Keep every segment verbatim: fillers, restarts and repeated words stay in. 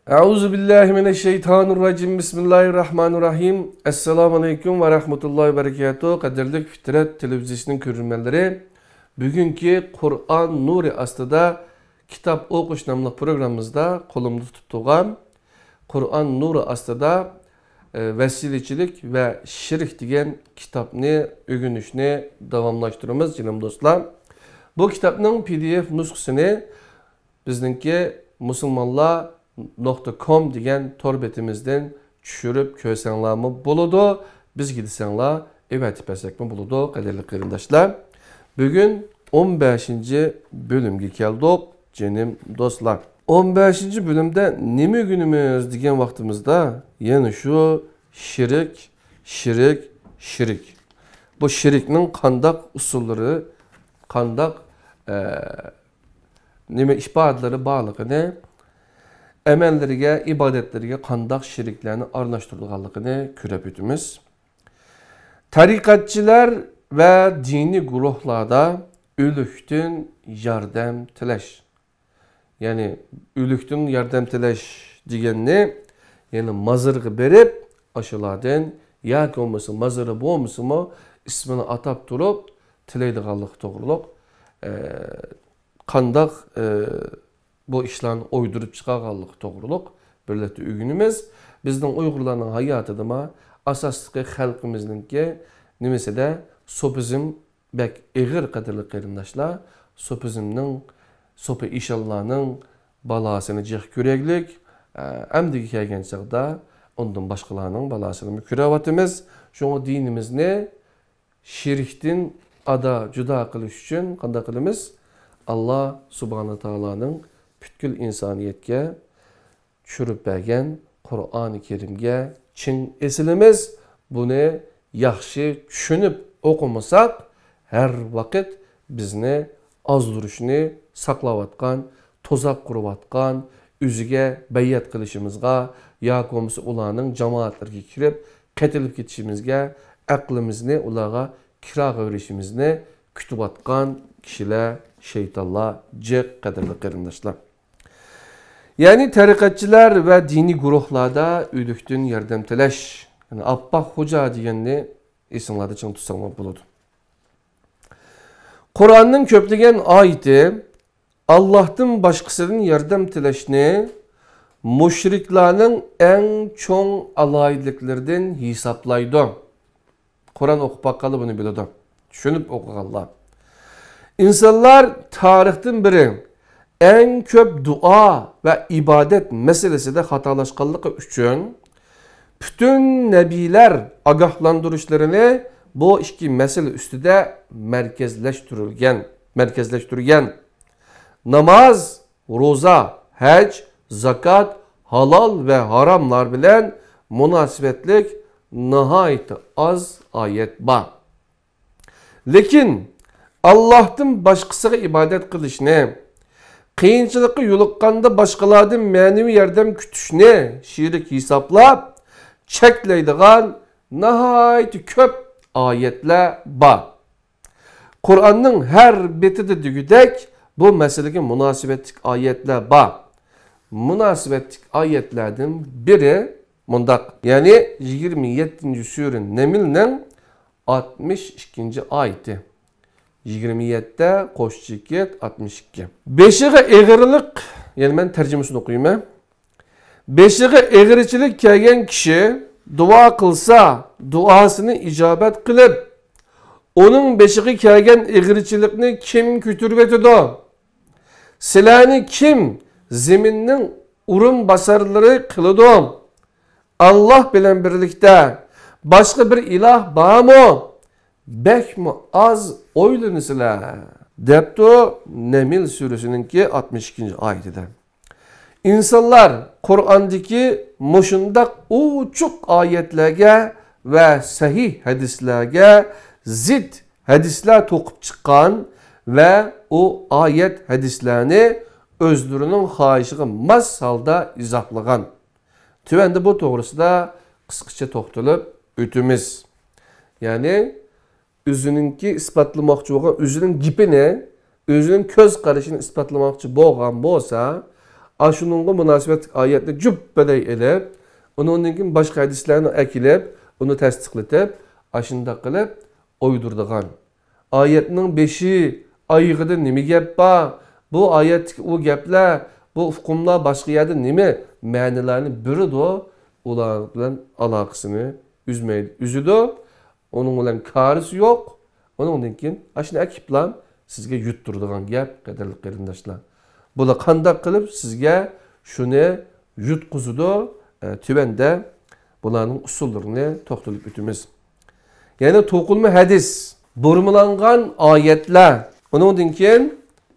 أعوذ بالله من الشيطان الرجيم. بسم الله الرحمن الرحيم. ئەسسالامۇ ئەلەيكۇم ۋە رەھمەتۇللاھى ۋە بەرىكاتۇھ. قەدىرلىك فىترەت تېلېۋىزىيىسىنىڭ كۆرۈرمەنلىرى، بۈگۈنكى قۇرئان نۇرى ئاستىدا كىتاب ئوقۇش ناملىق پروگراممىمىزدا قولۇمدا تۇتۇپ تۇرغان قۇرئان نۇرى ئاستىدا، ئە، ۋەسىلىچىلىك ۋە شىرك دېگەن كىتابنى ئۆگىنىشنى داۋاملاشتۇرىمىز، جېنىم دوستلار. بۇ كىتابنىڭ پى دى ئېف نۇسخىسىنى بىزنىڭكى مۇسۇلمانلار نۇقتا كوم دېگەن تور بېتىمىزدىن چۈشۈرۈپ كۆرسەڭلارمۇ بولىدۇ، بىزگە دېسەڭلار ئەۋەتىپ بەرسەكمۇ بولىدۇ، قەدىرلىك قېرىنداشلار. بۈگۈن ئون بەشىنچى بۆلۈمگە كەلدۇق، جېنىم دوستلار. ئون بەشىنچى بۆلۈمدە نېمە ئۆگىنىمىز دېگەن ۋاقتىمىزدا يەنە شۇ شىرك، شىرك، شىرك. بۇ شىركنىڭ قانداق ئۇسۇللىرى، قانداق، ئە، نېمە ئىپادىلىرى بارلىقىنى، ئەمەللىرىگە، ئىبادەتلىرىگە قانداق شېرىكلەرنى ئارىلاشتۇرىدىغانلىقىنى كۆرۈپ ئۆتىمىز. تەرىقەتچىلەر ۋە دىنىي گۇرۇھلاردا ئۆلۈكتىن ياردەم تىلەش. يەنى ئۆلۈكتىن ياردەم تىلەش دېگەننى، يەنى مازارغا بېرىپ، ئاشۇلاردىن ياكى بولمىسا مازىرى بولمىسىمۇ ئىسمىنى ئاتاپ تۇرۇپ تىلەيدىغانلىقى توغرۇلۇق، ئە، قانداق، ئە، بۇ ئىشلارنى ئويدۇرۇپ چىقارغانلىقى توغرۇلۇق بىرلىكتە ئۆگىنىمىز. بىزنىڭ ئۇيغۇرلارنىڭ ھاياتىدىمۇ ئاساسلىقى خەلقىمىزنىڭكى نېمىسىدە سوپىزم بەك ئېغىر، قەدىرلىك قېرىنداشلار. سوپىزمنىڭ، سوپى ئىشانلارنىڭ بالاسىنى جىق كۆرەيلىك. ئە، ئەمدىگە كەلگەن چاغدا ئۇندىن باشقىلارنىڭ بالاسىنىمۇ كۆرۈۋاتىمىز. شۇڭا دىنىمىزنى شىركتىن ئادا، جۇدا قىلىش ئۈچۈن قانداق قىلىمىز؟ ئاللا سۇبھانە تائالانىڭ پۈتكۈل ئىنسانىيەتكە چۈشۈرۈپ بەرگەن قۇرئانى كەرىمگە چىڭ ئېسىلىمىز. بۇنى ياخشى چۈشىنىپ ئوقۇمىساق، ھەر ۋاقىت بىزنى ئازدۇرۇشنى ساقلاۋاتقان، تۇزاق قۇرۇۋاتقان، ئۆزىگە بەيئەت قىلىشىمىزغا ياكى بولمىسا ئۇلارنىڭ جامائەتلىرىگە كىرىپ قېتىلىپ كېتىشىمىزگە، ئەقلىمىزنى ئۇلارغا كىراغا بېرىشىمىزنى كۈتۈۋاتقان كىشىلەر، شەيتانلار جىق، قەدىرلىك قېرىنداشلار. يەنى تەرىقەتچىلەر ۋە دىنىي گۇرۇھلاردا ئۆلۈكتىن ياردەم تىلەش. يەنى ئاپپاق خوجا دېگەننى ئېسىڭلاردا چىڭ تۇتساڭلار بولىدۇ. قۇرئاننىڭ كۆپلىگەن ئايىتى ئاللاھتىن باشقىسىدىن ياردەم تىلەشنى مۇشرىكلارنىڭ ئەڭ چوڭ ئالاھىدىلىكلىرىدىن ھېسابلايدۇ. قۇرئان ئوقۇپ باققانلار بۇنى بىلىدۇ. چۈشىنىپ ئوقۇغانلار. ئىنسانلار تارىختىن بېرى ئەڭ كۆپ دۇئا ۋە ئىبادەت مەسىلىسىدە خاتالاشقانلىقى ئۈچۈن، پۈتۈن نەبىيلەر ئاگاھلاندۇرۇشلىرىنى بۇ ئىككى مەسىلە ئۈستىدە مەركەزلەشتۈرۈلگەن، مەركەزلەشتۈرگەن. ناماز، روزا، ھەج، زاكات، ھالال ۋە ھاراملار بىلەن مۇناسىۋەتلىك ناھايىتى ئاز ئايەت بار. لېكىن ئاللاھتىن باشقىسىغا ئىبادەت قىلىشنى، قىيىنچىلىققا يولۇققاندا باشقىلاردىن مەنىۋى ياردەم كۈتۈشنى شېرىك ھېسابلاپ چەكلەيدىغان ناھايىتى كۆپ ئايەتلەر بار. قۇرئاننىڭ ھەر بېتىدە دېگۈدەك بۇ مەسىلىگە مۇناسىۋەتلىك ئايەتلەر بار. مۇناسىۋەتلىك ئايەتلەردىن بىرى مۇنداق، يەنى يىگىرمە يەتتىنچى سۈرە نەملنىڭ ئاتمىش ئىككىنچى ئايىتى. يىگىرمە يەتتە قوشۇپ ئاتمىش ئىككى. بېشىغا ئېغىرلىق، يەنى مەن تەرجىمىسىنى ئوقۇيمەن. بېشىغا ئېغىرچىلىك كەلگەن كىشى دۇئا قىلسا، دۇئاسىنى ئىجابەت قىلىپ، ئۇنىڭ بېشىغا كەلگەن ئېغىرچىلىقنى كىم كۆتۈرۈۋېتىدۇ؟ سىلەرنى كىم زېمىننىڭ ئورۇنباسارلىرى قىلىدۇ؟ ئاللاھ بىلەن بىرلىكتە باشقا بىر ئىلاھ بارمۇ؟ بەكمۇ ئاز ئويلىنىسىلەر، دەپتۇ نەمل سۈرىسىنىڭكى ئاتمىش ئىككىنچى ئايىتىدە. ئىنسانلار قۇرئاندىكى مۇشۇنداق ئوچۇق ئايەتلەرگە ۋە سەھىھ ھەدىسلەرگە زىت ھەدىسلەر توقۇپ چىققان ۋە ئۇ ئايەت ھەدىسلەرنى ئۆزلىرىنىڭ خاھىشىغا ماس ھالدا ئىزاھلىغان. تۆۋەندە بۇ توغرىسىدا قىسقىچە توختىلىپ ئۆتىمىز. يەنى ئۆزىنىڭكى ئىسپاتلىماقچى بولغان، ئۆزىنىڭ گېپىنى، ئۆزىنىڭ كۆز قارىشىنى ئىسپاتلىماقچى بولغان بولسا، ئاشۇنىڭغا مۇناسىۋەتلىك ئايەتنى جۈپپىدەي ئېلىپ، ئۇنىڭدىن كېيىن باشقا ھەدىسلەرنى ئەكېلىپ، ئۇنى تەستىقلىتىپ، ئاشۇنداق قىلىپ ئويدۇرىدىغان. ئايەتنىڭ بېشى، ئايىغىدا نېمە گەپ بار؟ بۇ ئايەتتىكى ئۇ گەپلەر، بۇ ئۇقۇملار باشقا يەردە نېمە مەنىلەرنى بېرىدۇ؟ ئۇلار بىلەن ئالاقىسىنى ئۈزمەيدۇ، ئۈزىدۇ. ئۇنىڭ بىلەن كارىسى يوق. ئۇنىڭدىن كېيىن ئاشۇنى ئەكىپلا سىزگە يۇتتۇرىدىغان گەپ، قەدىرلىك قېرىنداشلار. بۇلار قانداق قىلىپ سىزگە شۇنى يۇتقۇزىدۇ؟ ئە، تۆۋەندە بۇلارنىڭ ئۇسۇللىرىنى توختىلىپ ئۆتىمىز. يەنى توقۇلما ھەدىس، بۇرمىلانغان ئايەتلەر. ئۇنىڭدىن كېيىن،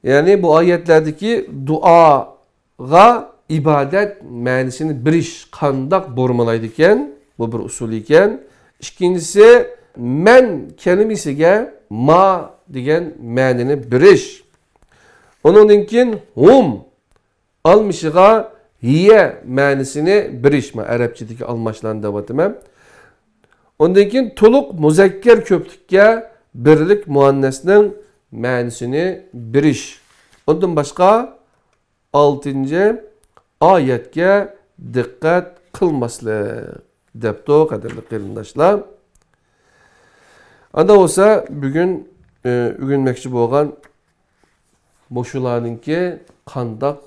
يەنى بۇ ئايەتلەردىكى دۇئاغا ئىبادەت مەنىسىنى بېرىش قانداق بۇرمىلايدىكەن؟ بۇ بىر ئۇسۇل ئىكەن. ئىككىنچىسى، مەن كەلىمىسىگە ما دېگەن مەنىنى بېرىش. ئۇنىڭدىن كېيىن ھۇم ئالمىشىغا ھىيە مەنىسىنى بېرىش، مانا ئەرەبچىدىكى ئالماشلارنى دەۋاتىمەن. ئۇندىن كېيىن تولۇق مۇزەككەر كۆپلۈككە بىرلىك مۇئەننەسنىڭ مەنىسىنى بېرىش. ئۇندىن باشقا، ئالتىنچى، ئايەتكە دىققەت قىلماسلىق، دەپتۇ، قەدىرلىك قېرىنداشلار. ئاندا بولسا، بۈگۈن، ئۆگەنمەكچى بولغان مۇشۇلارنىڭكى قانداق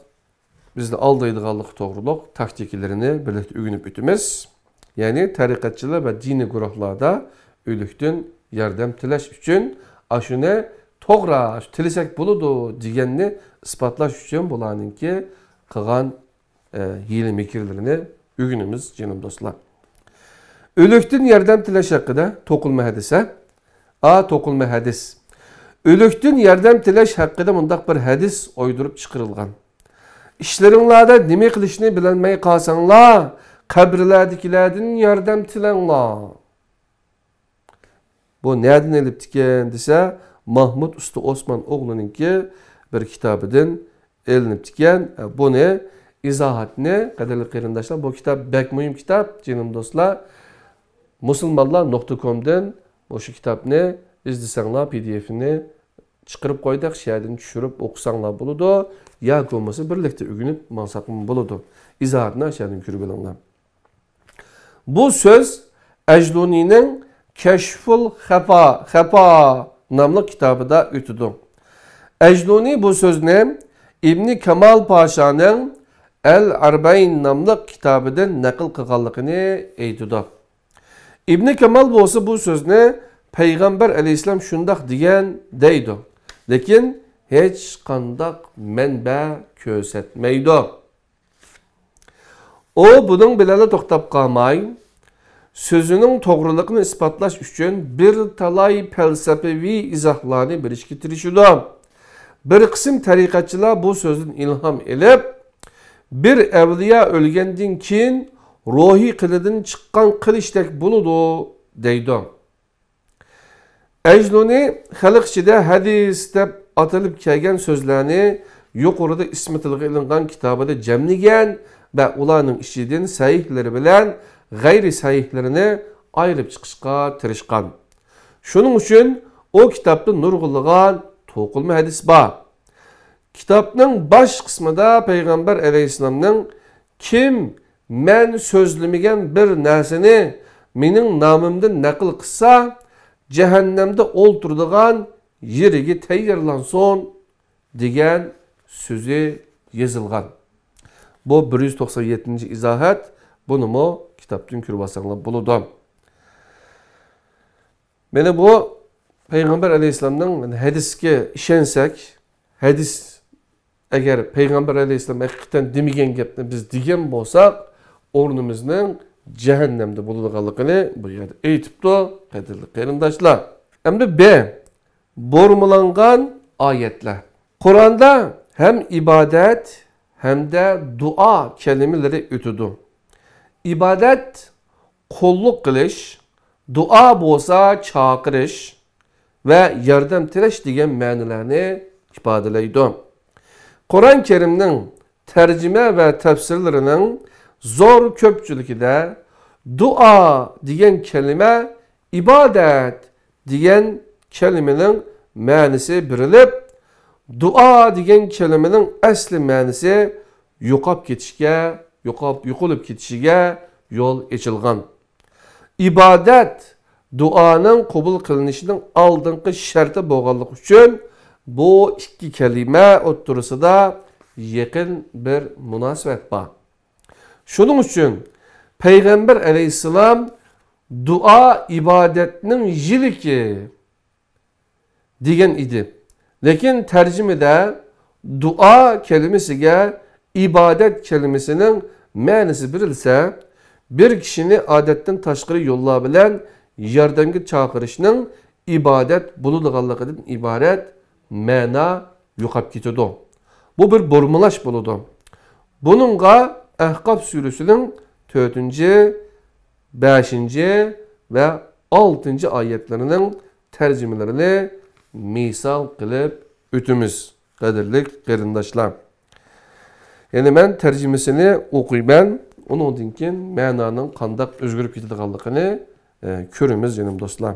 بىزنى ئالدايدىغانلىقى توغرۇلۇق تاكتىكىلىرىنى بىرلىكتە ئۆگىنىپ ئۆتىمىز. يەنى تەرىقەتچىلەر ۋە دىنىي گۇرۇھلاردا ئۆلۈكتىن ياردەم تىلەش ئۈچۈن ئاشۇنى توغرا، شۇ تىلىسەك بولىدۇ دېگەننى ئىسپاتلاش ئۈچۈن بۇلارنىڭكى قىلغان، ئە، ھىيلە-مىكىرلىرىنى ئۆگىنىمىز، جېنىم دوستلار. ئۆلۈكتىن ياردەم تىلەش ھەققىدە توقۇلما ھەدىس، ھە؟ ئا، توقۇلما ھەدىس. ئۆلۈكتىن ياردەم تىلەش ھەققىدە مۇنداق بىر ھەدىس ئويدۇرۇپ چىقىرىلغان. ئىشلىرىڭلاردا نېمە قىلىشنى بىلەلمەي قالساڭلار، قەبرىلەردىكىلەردىن ياردەم تىلەڭلار. بۇ نەدىن ئېلىپتىكەن دېسە، ماھمۇد ئۇستا ئوسمان ئوغلىنىڭكى بىر كىتابىدىن ئېلىنىپتىكەن. بۇنى ئىزاھاتنى، قەدىرلىك قېرىنداشلار، بۇ كىتاب بەك مۇھىم كىتاب، جېنىم دوستلار. مۇسۇلمانلار نۇقتا كومدىن مۇشۇ كىتابنى ئىزدىسەڭلار، پى دى ئېفنى چىقىرىپ قويدۇق، شۇ يەردىن چۈشۈرۈپ ئوقۇساڭلار بولىدۇ. ياكى بولمىسا بىرلىكتە ئۆگىنىپ ماڭساقمۇ بولىدۇ. ئىزاھاتنى شۇ يەردىن كۆرۈپ ئېلىڭلار. بۇ سۆز ئەجلۇنىنىڭ كەشفۇل خەپا، خەپا ناملىق كىتابىدا ئۆتىدۇ. ئەجلۇنى بۇ سۆزنى ئىبنى كامال پاشانىڭ ئەل ئەربەين ناملىق كىتابىدىن نەقىل قىلغانلىقىنى ئېيتىدۇ. ئىبنى كامال بولسا بۇ سۆزنى پەيغەمبەر ئەلەيھىسسالام شۇنداق دېگەن دەيدۇ. لېكىن ھېچقانداق مەنبە كۆرسەتمەيدۇ. ئۇ بۇنىڭ بىلەنلا توختاپ قالماي، سۆزىنىڭ توغرىلىقىنى ئىسپاتلاش ئۈچۈن بىر تالاي پەلسەپىۋى ئىزاھلارنى بېرىشكە تىرىشىدۇ. بىر قىسىم تەرىقەتچىلەر بۇ سۆزدىن ئىلھام ئېلىپ، بىر ئەۋلىيا ئۆلگەندىن كېيىن روھى قېنىدىن چىققان قىلىچتەك بولىدۇ، دەيدۇ. ئەجلۇنى خەلق ئىچىدە ھەدىس دەپ ئاتىلىپ كەلگەن سۆزلەرنى يۇقىرىدا ئىسمى تىلغا ئېلىنغان كىتابىدا جەملىگەن ۋە ئۇلارنىڭ ئىچىدىن سەھىھلىرى بىلەن غەيرىي سەھىھلىرىنى ئايرىپ چىقىشقا تىرىشقان. شۇنىڭ ئۈچۈن ئۇ كىتابتا نۇرغۇنلىغان توقۇلما ھەدىس بار. كىتابنىڭ باش قىسمىدا پەيغەمبەر ئەلەيھىسسالامنىڭ، «كىم مەن سۆزلىمىگەن بىر نەرسىنى مېنىڭ نامىمدىن نەقىل قىلسا، جەھەننەمدە ئولتۇرىدىغان يېرىگە تەييارلانسۇن» دېگەن سۆزى يېزىلغان. بۇ بىر يۈز توقسان يەتتىنچى ئىزاھەت، بۇنىمۇ كىتابتىن كۆرۈۋالساڭلار بولىدۇ. مانا بۇ پەيغەمبەر ئەلەيھىسسالامنىڭ ھەدىسكە ئىشەنسەك، ھەدىس، ئەگەر پەيغەمبەر ئەلەيھىسسالام ھەقىقەتەن دېمىگەن گەپنى بىز دېگەن بولساق، ئورنىمىزنىڭ جەھەننەمدە بولىدىغانلىقىنى بۇ يەردە ئېيتىپتۇ، قەدىرلىك قېرىنداشلار. ئەمدى ب، بۇرمىلانغان ئايەتلەر. قۇرئاندا ھەم ئىبادەت، ھەمدە دۇئا كەلىمىلىرى ئۆتىدۇ. ئىبادەت قۇللۇق قىلىش، دۇئا بولسا چاقىرىش ۋە ياردەم تىلەش دېگەن مەنىلەرنى ئىپادىلەيدۇ. قۇرئان كەرىمنىڭ تەرجىمە ۋە تەپسىرلىرىنىڭ زور كۆپچىلىكىدە دۇئا دېگەن كەلىمە ئىبادەت دېگەن كەلىمىنىڭ مەنىسى بېرىلىپ، دۇئا دېگەن كەلىمىنىڭ ئەسلى مەنىسى يوقاپ كېتىشكە، يوقاپ، يوقىلىپ كېتىشىگە يول ئېچىلغان. ئىبادەت دۇئانىڭ قوبۇل قىلىنىشىنىڭ ئالدىنقى شەرتى بولغانلىقى ئۈچۈن، بۇ ئىككى كەلىمە ئوتتۇرىسىدا يېقىن بىر مۇناسىۋەت بار. شۇنىڭ ئۈچۈن پەيغەمبەر ئەلەيھىسسالام دۇئا ئىبادەتنىڭ يىلىكى دېگەن ئىدى. لېكىن تەرجىمىدە دۇئا كەلىمىسىگە ئىبادەت كەلىمىسىنىڭ مەنىسى بېرىلسە، بىر كىشىنى ئادەتتىن تاشقىرى يوللار بىلەن ياردەمگە چاقىرىشنىڭ ئىبادەت بولىدىغانلىقىدىن ئىبارەت مەنا يوقاپ كېتىدۇ. بۇ بىر بۇرمىلاش بولىدۇ. بۇنىڭغا ئەھقاف سۈرىسىنىڭ تۆتىنچى، بەشىنچى ۋە ئالتىنچى ئايەتلىرىنىڭ تەرجىمىلىرىنى مىسال قىلىپ ئۆتىمىز، قەدىرلىك قېرىنداشلار. يەنى مەن تەرجىمىسىنى ئوقۇيمەن، ئۇنىڭدىن كېيىن مەنانىڭ قانداق ئۆزگىرىپ كېتىدىغانلىقىنى، ئە، كۆرىمىز، جېنىم دوستلار.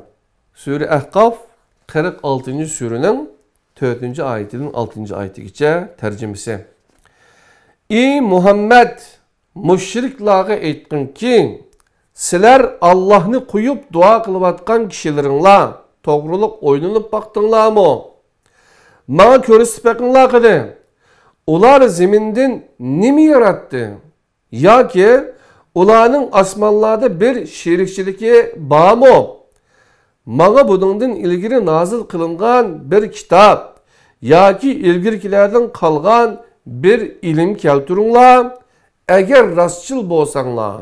سۈرە ئەھقاف، قىرىق ئالتىنچى سۈرىنىڭ تۆتىنچى ئايىتىدىن ئالتىنچى ئايىتىگىچە تەرجىمىسى. ئى مۇھەممەد، مۇشرىكلارغا ئېيتقىنكى، سىلەر ئاللاھنى قويۇپ دۇئا قىلىۋاتقان كىشىلىرىڭلار توغرۇلۇق ئويلىنىپ باقتىڭلارمۇ؟ ماڭا كۆرسىتىپ بېقىڭلار قېنى، ئۇلار زېمىندىن نېمە ياراتتى؟ ياكى ئۇلارنىڭ ئاسمانلاردا بىر شېرىكچىلىكى بارمۇ؟ ماڭا بۇنىڭدىن ئىلگىرى نازىل قىلىنغان بىر كىتاب ياكى ئىلگىرىكىلەردىن قالغان بىر ئىلىم كەلتۈرۈڭلار، ئەگەر راستچىل بولساڭلار.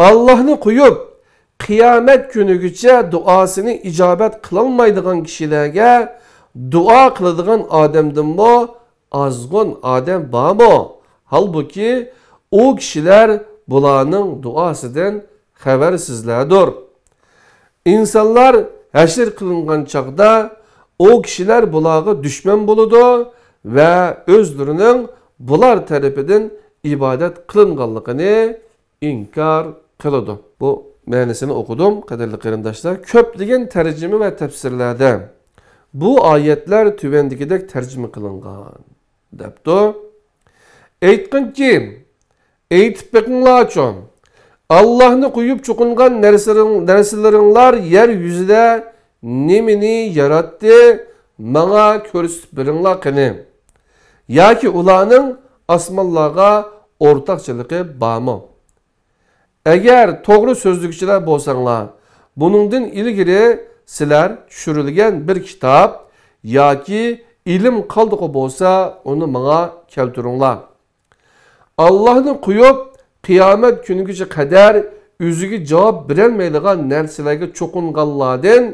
ئاللاھنى قويۇپ، قىيامەت كۈنىگىچە دۇئاسىنى ئىجابەت قىلالمايدىغان كىشىلەرگە دۇئا قىلىدىغان ئادەمدىنمۇ ئازغۇن ئادەم بارمۇ؟ ھالبۇكى، ئۇ كىشىلەر بۇلارنىڭ دۇئاسىدىن خەۋەرسىزلەردۇر. ئىنسانلار ھەشر قىلىنغان چاغدا ئۇ كىشىلەر بۇلارغا دۈشمەن بولىدۇ ۋە ئۆزلىرىنىڭ بۇلار تەرىپىدىن ئىبادەت قىلىنغانلىقىنى ئىنكار قىلىدۇ. بۇ مەنىسىنى ئوقۇدۇم، قەدىرلىك قېرىنداشلار. كۆپلىگەن تەرجىمە ۋە تەپسىرلەردە بۇ ئايەتلەر تۆۋەندىكىدەك تەرجىمە قىلىنغان، دەپتۇ. ئېيتقىنكى، ئېيتىپ بېقىڭلارچۇ، ئاللاھنى قويۇپ چوقۇنغان نەرسىلىرىڭ-، نەرسىلىرىڭلار يەر يۈزىدە نېمىنى ياراتتى؟ ماڭا كۆرسىتىپ بېرىڭلار قېنى. ياكى ئۇلارنىڭ ئاسمانلارغا ئورتاقچىلىقى بارمۇ؟ ئەگەر توغرا سۆزلىگۈچىلەر بولساڭلار، بۇنىڭدىن ئىلگىرى سىلەر چۈشۈرۈلگەن بىر كىتاب ياكى ئىلىم قالدىغۇ بولسا، ئۇنى ماڭا كەلتۈرۈڭلار. ئاللاھنى قويۇپ، قىيامەت كۈنىگىچە قەدەر ئۆزىگە جاۋاب بېرەلمەيدىغان نەرسىلەرگە چوقۇنغانلاردىن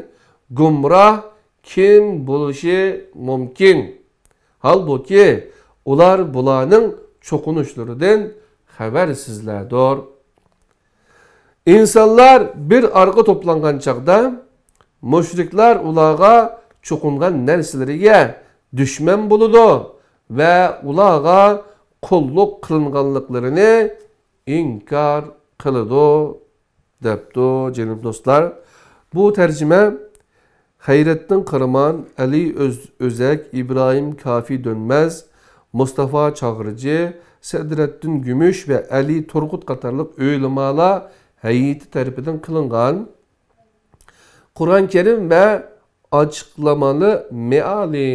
گۇمراھ كىم بولۇشى مۇمكىن؟ ھالبۇكى، ئۇلار بۇلارنىڭ چوقۇنۇشلىرىدىن خەۋەرسىزلەردۇر. ئىنسانلار بىر ئارىغا توپلانغان چاغدا، مۇشرىكلار ئۇلارغا چوقۇنغان نەرسىلىرىگە دۈشمەن بولىدۇ ۋە ئۇلارغا قۇللۇق قىلىنغانلىقلىرىنى ئىنكار قىلىدۇ، دەپتۇ، جېنىم دوستلار. بۇ تەرجىمە خەيرەتتىن قىرمان، ئەلى ئۆز-، ئۆزەك، ئىبراھىم كافى دۆنمەز، مۇستافا چاغرىجى، سەدرەتتىن گۈمۈش ۋە ئەلى تۇرغۇت قاتارلىق ئۆلىمالار ھەيئىتى تەرىپىدىن قىلىنغان قۇرئان كەرىم ۋە ئاچىقلامالى مېئالى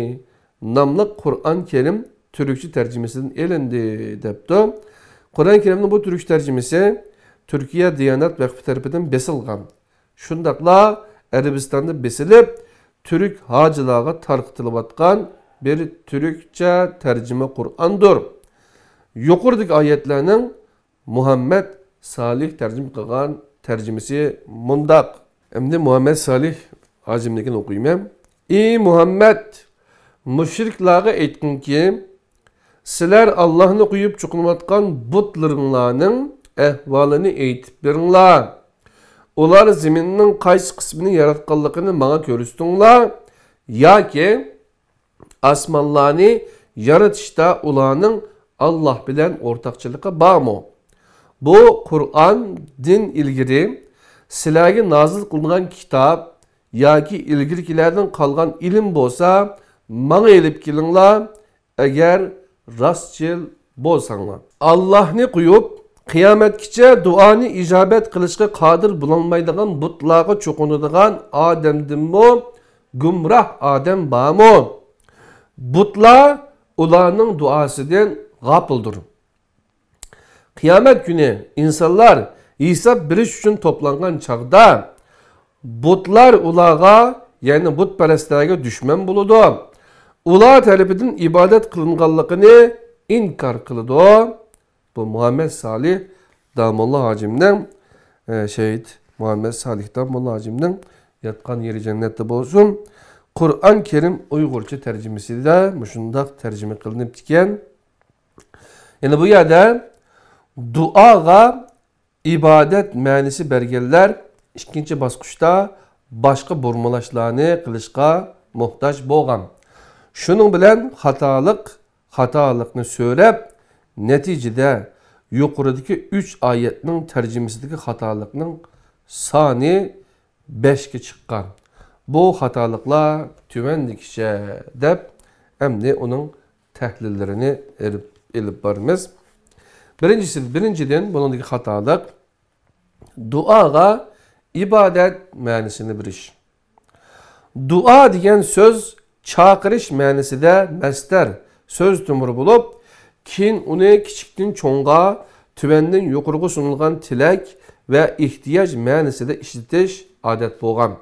ناملىق قۇرئان كەرىم تۈركچە تەرجىمىسىدىن ئېلىندى، دەپتۇ. قۇرئان كەرىمنىڭ بۇ تۈركچە تەرجىمىسى تۈركىيە دىيانەت ۋەقپى تەرىپىدىن بېسىلغان. شۇنداقلا ئەرەبىستاندا بېسىلىپ، تۈرك ھاجىلارغا تارقىتىلىۋاتقان بىر تۈركچە تەرجىمە قۇرئاندۇر. يۇقىرىدىكى ئايەتلەرنىڭ مۇھەممەد سالىھ تەرجىمە قىلغان تەرجىمىسى مۇنداق. ئەمدى مۇھەممەد سالىھ ھاجىمنىڭكىنى ئوقۇيمەن. ئى مۇھەممەد، مۇشرىكلارغا ئېيتقىنكى، سىلەر ئاللاھنى قويۇپ چوقۇنۇۋاتقان بۇتلىرىڭلارنىڭ ئەھۋالىنى ئېيتىپ بېرىڭلار. ئۇلار زېمىننىڭ قايسى قىسمىنى ياراتقانلىقىنى ماڭا كۆرسىتىڭلار. ياكى ئاسمانلارنى يارىتىشتا ئۇلارنىڭ ئاللاھ بىلەن ئورتاقچىلىقى بارمۇ؟ بۇ قۇرئاندىن ئىلگىرى سىلەرگە نازىل قىلىنغان كىتاب ياكى ئىلگىرىكىلەردىن قالغان ئىلىم بولسا، ماڭا ئېلىپ كېلىڭلار، ئەگەر راستچىل بولساڭلار. ئاللاھنى قويۇپ، قىيامەتكىچە دۇئانى ئىجابەت قىلىشقا قادىر بولالمايدىغان بۇتلارغا چوقۇنىدىغان ئادەمدىنمۇ گۇمراھ ئادەم بارمۇ؟ بۇتلار ئۇلارنىڭ دۇئاسىدىن غاپىلدۇر. قىيامەت كۈنى ئىنسانلار ھېساب بېرىش ئۈچۈن توپلانغان چاغدا، بۇتلار ئۇلارغا، يەنى بۇتپەرەسلەرگە دۈشمەن بولىدۇ. ئۇلار تەرىپىدىن ئىبادەت قىلىنغانلىقىنى ئىنكار قىلىدۇ. بۇ مۇھەممەد سالىھ داموللا ھاجىمنىڭ، ئە، شېھىت مۇھەممەد سالىھ داموللا ھاجىمنىڭ ياتقان يېرى جەننەتتە بولسۇن. قۇرئان كەرىم ئۇيغۇرچە تەرجىمىسىدە مۇشۇنداق تەرجىمە قىلىنىپتىكەن. يەنى بۇ يەردە دۇئاغا ئىبادەت مەنىسى بەرگەنلەر ئىككىنچى باسقۇچتا باشقا بۇرمىلاشلارنى قىلىشقا موھتاج بولغان. شۇنىڭ بىلەن خاتالىق، خاتالىقنى سۆرەپ، نەتىجىدە يۇقىرىدىكى ئۈچ ئايەتنىڭ تەرجىمىسىدىكى خاتالىقنىڭ سانى بەشكە چىققان. بۇ خاتالىقلار تۆۋەندىكىچە دەپ، ئەمدى ئۇنىڭ تەھلىللىرىنى ئېلىپ، ئېلىپ بارىمىز. بىرىنچىسى، بىرىنچىدىن، بۇنىڭدىكى خاتالىق، دۇئاغا ئىبادەت مەنىسىنى بېرىش. دۇئا دېگەن سۆز چاقىرىش مەنىسىدە مەسدەر سۆز تۆمۈرى بولۇپ، كېيىن ئۇنى كىچىكتىن چوڭغا، تۆۋەندىن يۇقىرىغا سۇنۇلغان تىلەك ۋە ئېھتىياج مەنىسىدە ئىشلىتىش ئادەت بولغان.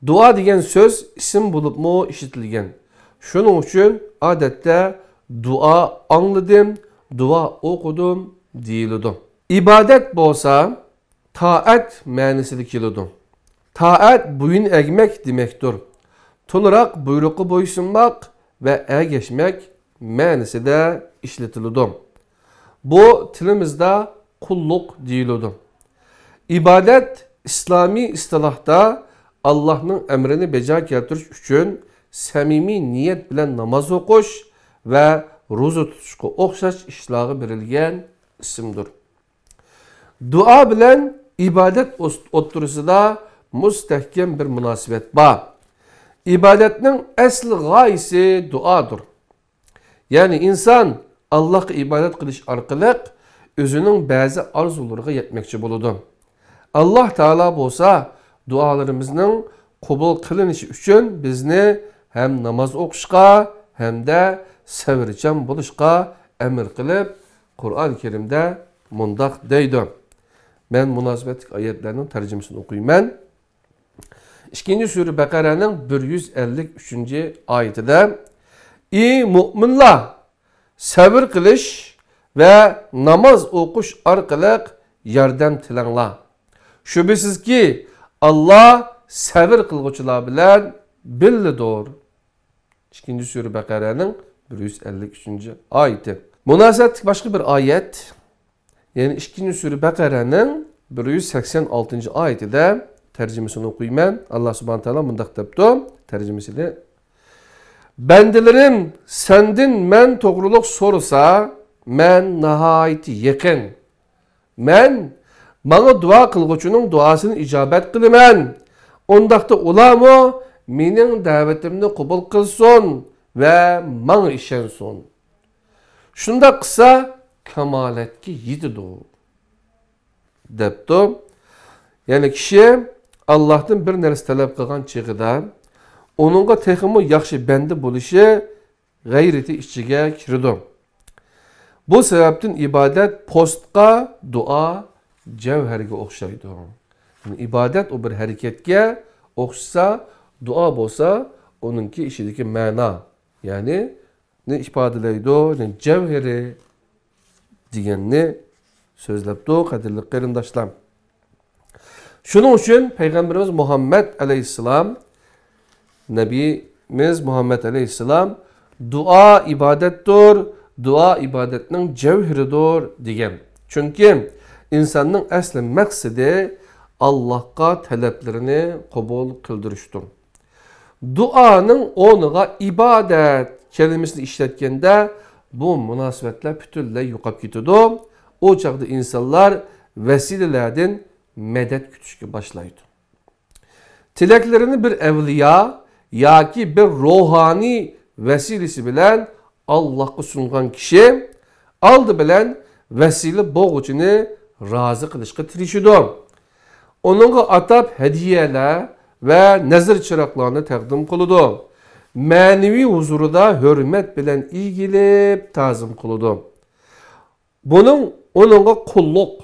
دۇئا دېگەن سۆز ئىسىم بولۇپمۇ ئىشلىتىلگەن. شۇنىڭ ئۈچۈن ئادەتتە دۇئا ئاڭلىدىم، دۇئا ئوقۇدۇم دېيىلىدۇ. ئىبادەت بولسا تائەت مەنىسىدە كېلىدۇ. تائەت بويۇن ئەگمەك دېمەكتۇر. تولىراق بۇيرۇققا بويسۇنماق ۋە ئەگەشمەك مەنىسىدە ئىشلىتىلىدۇ. بۇ تىلىمىزدا قۇللۇق دېيىلىدۇ. ئىبادەت ئىسلامىي ئىستىلاھتا ئاللاھنىڭ ئەمرىنى بەجا كەلتۈرۈش ئۈچۈن سەمىمىي نىيەت بىلەن ناماز ئوقۇش ۋە روزا تۇتۇشقا ئوخشاش ئىشلارغا بېرىلگەن ئىسىمدۇر. دۇئا بىلەن ئىبادەت ئوس-، ئوتتۇرىسىدا مۇستەھكەم بىر مۇناسىۋەت بار. ئىبادەتنىڭ ئەسلى غايىسى دۇئادۇر. يەنى ئىنسان ئاللاھقا ئىبادەت قىلىش ئارقىلىق ئۆزىنىڭ بەزى ئارزۇلىرىغا يەتمەكچى بولىدۇ. ئاللاھ تائالا بولسا دۇئالىرىمىزنىڭ قوبۇل قىلىنىشى ئۈچۈن بىزنى ھەم ناماز ئوقۇشقا، ھەمدە سەۋرچان بولۇشقا ئەمر قىلىپ، قۇرئان كەرىمدە مۇنداق دەيدۇ. مەن مۇناسىۋەتلىك ئايەتلەرنىڭ تەرجىمىسىنى ئوقۇيمەن. ئىككىنچى سۈرە بەقەرەنىڭ بىر يۈز ئەللىك ئۈچىنچى ئايىتىدە، ئى مۇئمىنلار! سەۋر قىلىش ۋە ناماز ئوقۇش ئارقىلىق ياردەم تىلەڭلار. شۈبھىسىزكى، ئاللاھ سەۋر قىلغۇچىلار بىلەن بىللىدۇر. ئىككىنچى سۈرە بەقەرەنىڭ بىر يۈز ئەللىك ئۈچىنچى ئايىتى. مۇناسىۋەتلىك باشقا بىر ئايەت، يەنى ئىككىنچى سۈرە بەقەرەنىڭ بىر يۈز سەكسەن ئالتىنچى ئايىتىدە تەرجىمىسىنى ئوقۇيمەن. ئاللاھ سۇبھانەھۇ تائالا مۇنداق دەپتۇ، تەرجىمىسىنى، بەندىلىرىم سەندىن مەن توغرۇلۇق سورىسا، مەن ناھايىتى يېقىن. مەن ماڭا دۇئا قىلغۇچىنىڭ دۇئاسىنى ئىجابەت قىلىمەن. ئۇنداقتا ئۇلارمۇ مېنىڭ دەۋىتىمنى قوبۇل قىلسۇن ۋە ماڭا ئىشەنسۇن. شۇنداق قىلسا، كامالەتكە يېتىدۇ، دەپتۇ. يەنى كىشى ئاللاھتىن بىر نەرسە تەلەپ قىلغان چېغىدا، ئۇنىڭغا تېخىمۇ ياخشى بەندە بولۇشى غەيرىتى ئىچىگە كىرىدۇ. بۇ سەۋەبتىن ئىبادەت پوستقا، دۇئا جەۋھەرگە ئوخشايدۇ. يەنى ئىبادەت ئۇ بىر ھەرىكەتكە ئوخشىسا، دۇئا بولسا ئۇنىڭكى ئىچىدىكى مەنا، يەنى نى ئىپادىلەيدۇ، يەنى جەۋھىرى دېگەننى سۆزلەپتۇ، قەدىرلىك قېرىنداشلار. شۇنىڭ ئۈچۈن پەيغەمبىرىمىز مۇھەممەد ئەلەيھىسسالام، نەبىيىمىز مۇھەممەد ئەلەيھىسسالام، دۇئا ئىبادەتتۇر، دۇئا ئىبادەتنىڭ جەۋھىرىدۇر دېگەن. چۈنكى ئىنساننىڭ ئەسلى مەقسىتى ئاللاھقا تەلەپلىرىنى قوبۇل قىلدۇرۇشتۇر. دۇئانىڭ ئورنىغا ئىبادەت كەلىمىسىنى ئىشلەتكەندە، بۇ مۇناسىۋەتلەر پۈتۈنلەي يوقاپ كېتىدۇ. ئۇ چاغدا ئىنسانلار ۋەسىلىلەردىن مەدەت كۈتۈشكە باشلايدۇ. تىلەكلىرىنى بىر ئەۋلىيا ياكى بىر روھانىي ۋەسىلىسى بىلەن ئاللاھقا سۇنغان كىشى ئالدى بىلەن ۋەسىلە بولغۇچىنى رازى قىلىشقا تىرىشىدۇ. ئۇنىڭغا ئاتاپ ھەدىيەلەر ۋە نەزىر چىراغلارنى تەقدىم قىلىدۇ. مەنىۋى ھۇزۇرىدا ھۆرمەت بىلەن ئىگىلەپ تازىم قىلىدۇ. بۇنىڭ ئۇنىڭغا قۇللۇق،